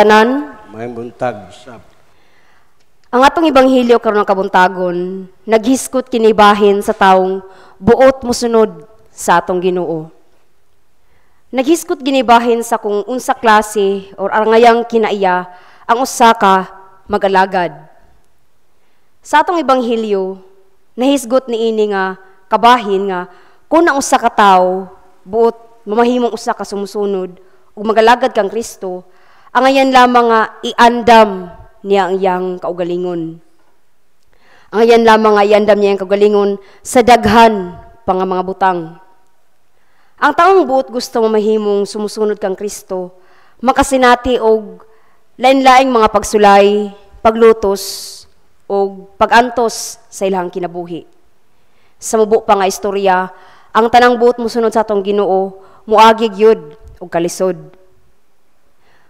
tanan. Maayong buntag sab. Ang atong ebanghelyo karon nga kabuntagon, naghisgot kini bahin sa taong buot mosunod sa atong Ginoo. Naghisgot kini bahin sa kung unsa klase or arangayang kinaiya ang usa ka mag-alagad. Sa atong ebanghelyo, nahisgot niini nga kabahin nga kung ang usa ka tawo buot mamahimong usa ka sumusunod ug magalagad kang Kristo, angayan lamang nga iandam niya ang iyang kaugalingon. Angayan lamang nga iandam niya ang kaugalingon sa daghan pa nga mga butang. Ang taong buot gusto mamahimong sumusunod kang Kristo, makasinati og lain-laing mga pagsulay, paglutos, og pagantos sa ilang kinabuhi. Sa mubo pa nga istorya, ang tanang buot mosunod sa atong Ginoo, muagi gyud og kalisod.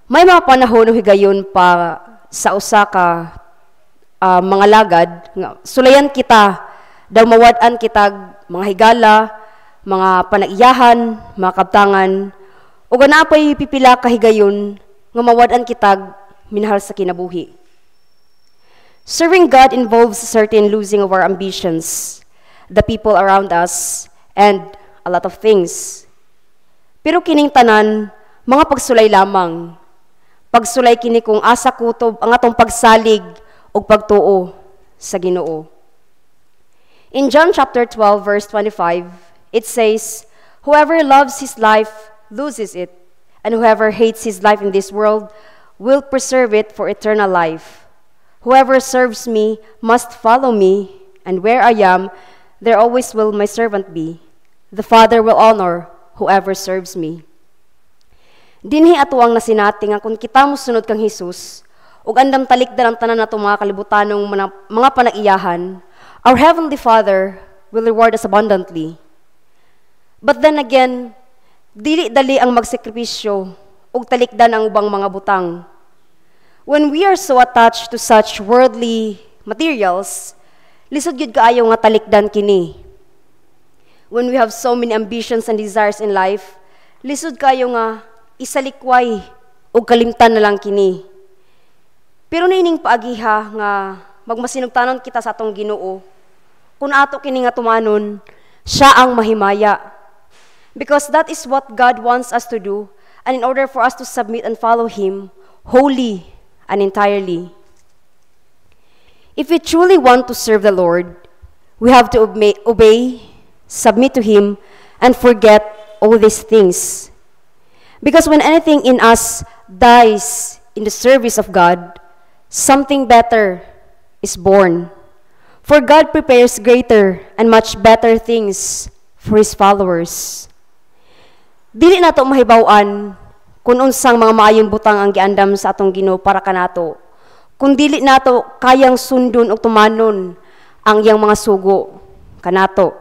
May mga panahon o higayon pa sa usa ka mga lagad nga sulayan kita, daw mawad-an kitag mga higala, mga panag-iyahan, mga kabtangan, ug naa pay pipila ka higayon nga mawad-an kitag minahal sa kinabuhi. Serving God involves a certain losing of our ambitions, the people around us, and a lot of things. Pero kining tanan, mga pagsulay lamang. Pagsulay kini kung asa kutob ang atong pagsalig ug pagtuo sa Ginoo. In John chapter 12 verse 25, it says, "Whoever loves his life loses it, and whoever hates his life in this world will preserve it for eternal life. Whoever serves me must follow me, and where I am, there always will my servant be. The Father will honor whoever serves me." Dinhi ato ang nasinati nga kung kita mosunod kang Hesus ug andam talikdan ang tanan nato mga kalibutanong mga panag-iyahan, our heavenly Father will reward us abundantly. But then again, dili dali ang magsakripisyo ug talikdan ang ubang mga butang. When we are so attached to such worldly materials, lisod gyud kaayo nga talikdan kini. When we have so many ambitions and desires in life, lisod kaayo nga isalikway ug kalimtan na lang kini. Pero niining paagiha nga magmasinugtanon kita sa atong Ginoo, kung ato kini nga tumanon, siya ang mahimaya. Because that is what God wants us to do, and in order for us to submit and follow Him wholly and entirely. If we truly want to serve the Lord, we have to obey, submit to Him, and forget all these things. Because when anything in us dies in the service of God, something better is born. For God prepares greater and much better things for His followers. Dili nato mahibaw-an kung unsang mga maayong butang ang giandam sa atong Ginoo para kanato, kung dili nato kayang sundon og tumanon ang iyang mga sugo kanato.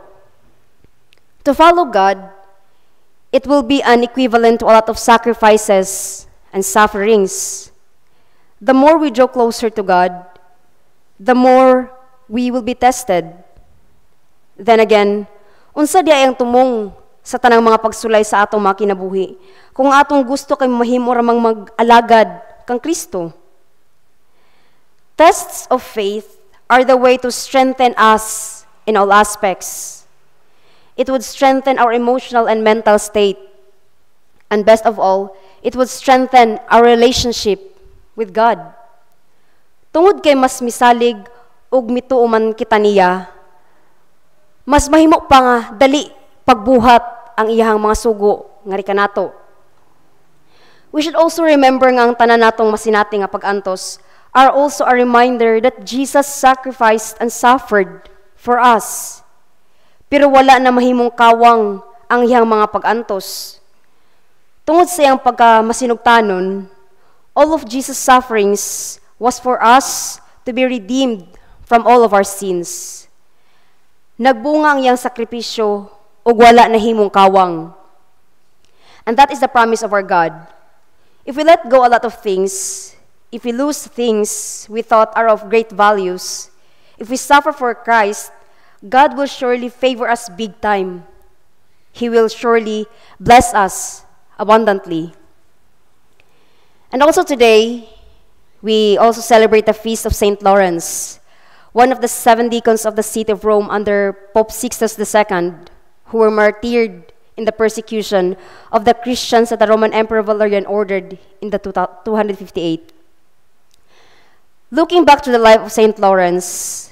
To follow God, it will be an equivalent to a lot of sacrifices and sufferings. The more we draw closer to God, the more we will be tested. Then again, unsa diay ang tumong sa tanang mga pagsulay sa atong mga kinabuhi kung atong gusto kay mahimo ramang mag-alagad kang Kristo? Tests of faith are the way to strengthen us in all aspects. It would strengthen our emotional and mental state. And best of all, it would strengthen our relationship with God. Tungod kay mas misalig ug mituo man kita niya, mas mahimo pa nga dali pagbuhat ang iyahang mga sugo ngari kanato. We should also remember nga ang tanan natong masinati nga pag-antos are also a reminder that Jesus sacrificed and suffered for us. Pero wala na mahimong kawang ang iyang mga pag-antos. Tungod sa iyang pagka masinugtanon, all of Jesus' sufferings was for us to be redeemed from all of our sins. Nagbunga ang iyang sakripisyo ug wala nahimong kawang. And that is the promise of our God. If we let go a lot of things, if we lose things we thought are of great values, if we suffer for Christ, God will surely favor us big time. He will surely bless us abundantly. And also today, we also celebrate the feast of Saint Lawrence, one of the seven deacons of the city of Rome under Pope Sixtus II, who were martyred in the persecution of the Christians that the Roman Emperor Valerian ordered in the 258. Looking back to the life of Saint Lawrence,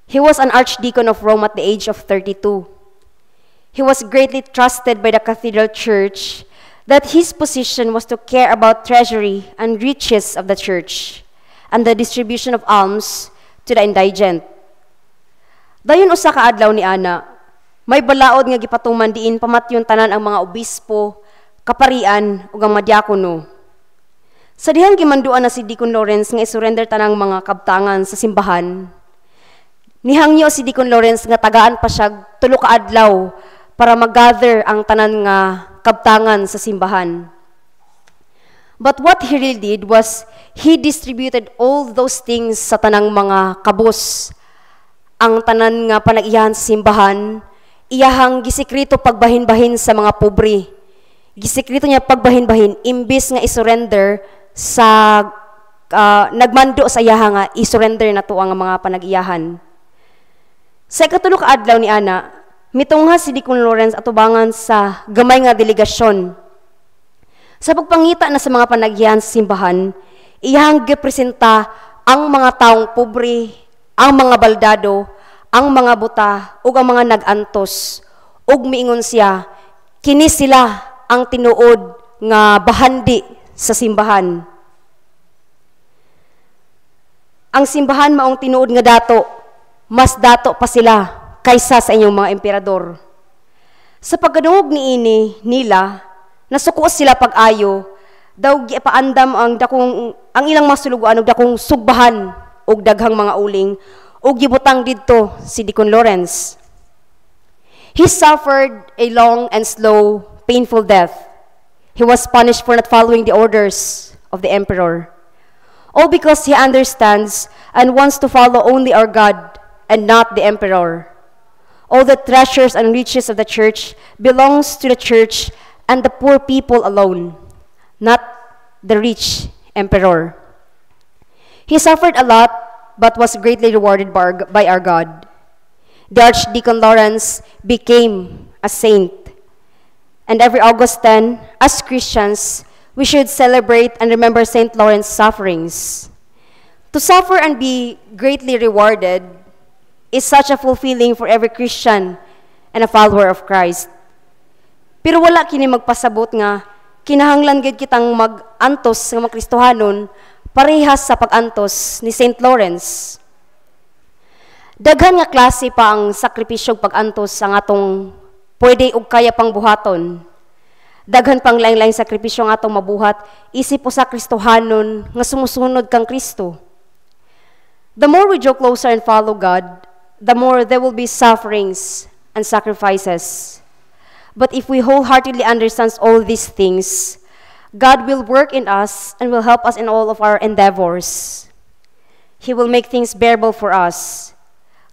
he was an archdeacon of Rome at the age of 32. He was greatly trusted by the cathedral church that his position was to care about treasury and riches of the church and the distribution of alms to the indigent. Dayon usa ka adlaw ni ana, may balaod nga gipatuman diin pamatyon tanan ang mga obispo, kaparian ug ang mga diakono. Sa dihang gimanduan na si Deacon Lawrence nga isurrender tanang mga kabtangan sa simbahan, nihangyo si Deacon Lawrence nga tagaan pa siya 3 ka adlaw para mag-gather ang tanan nga kabtangan sa simbahan. But what he really did was he distributed all those things sa tanang mga kabus. Ang tanan nga panag-iyahan sa simbahan, iyahang gisikreto pagbahin-bahin sa mga pobre. Gisikreto niya pagbahin-bahin imbis nga isurrender sa nagmando sa iyaha nga isurrender na to ang mga panag-iyahan. Sa ikatulo ka adlaw ni ana, mitungha si Deacon Lawrence atubangan sa gamay nga delegasyon. Sa pagpangita na sa mga panag-iyahan sa simbahan, iyahang gipresenta ang mga taong pobre, ang mga baldado, ang mga buta, ug ang mga nag-antos. Ug miingon siya, kini sila ang tinuod nga bahandi sa simbahan. Ang simbahan maong tinuod nga dato, mas dato pa sila kaysa sa inyong mga emperador. Sa pagkadungog niini nila, nasuko sila pag-ayo, daw gipaandam ang dakong ang ilang mga sulugoan og dakong sugbahan og daghang mga uling ug gibutang didto si Deacon Lawrence. He suffered a long and slow, painful death. He was punished for not following the orders of the emperor. All because he understands and wants to follow only our God and not the emperor. All the treasures and riches of the church belongs to the church and the poor people alone, not the rich emperor. He suffered a lot, but was greatly rewarded by our God. The Archdeacon Lawrence became a saint. And every August 10, as Christians, we should celebrate and remember Saint Lawrence's sufferings. To suffer and be greatly rewarded is such a fulfilling for every Christian and a follower of Christ. Pero wala kini magpasabot nga kinahanglan gid kitang mag-antos nga mga Kristohanon parehas sa pag-antos ni Saint Lawrence. Daghan nga klase pa ang sakripisyo pag-antos ang atong pwede og kaya pang buhaton. Daghan pang lain-laing sakripisyo ang atong mabuhat isip usa Kristohanon nga sumusunod kang Kristo. The more we draw closer and follow God, the more there will be sufferings and sacrifices. But if we wholeheartedly understand all these things, God will work in us and will help us in all of our endeavors. He will make things bearable for us.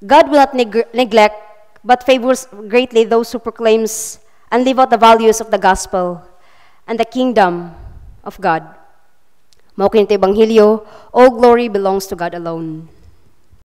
God will not neglect, but favors greatly those who proclaims and live out the values of the gospel and the kingdom of God. Mao kini Ebanghelyo, all glory belongs to God alone.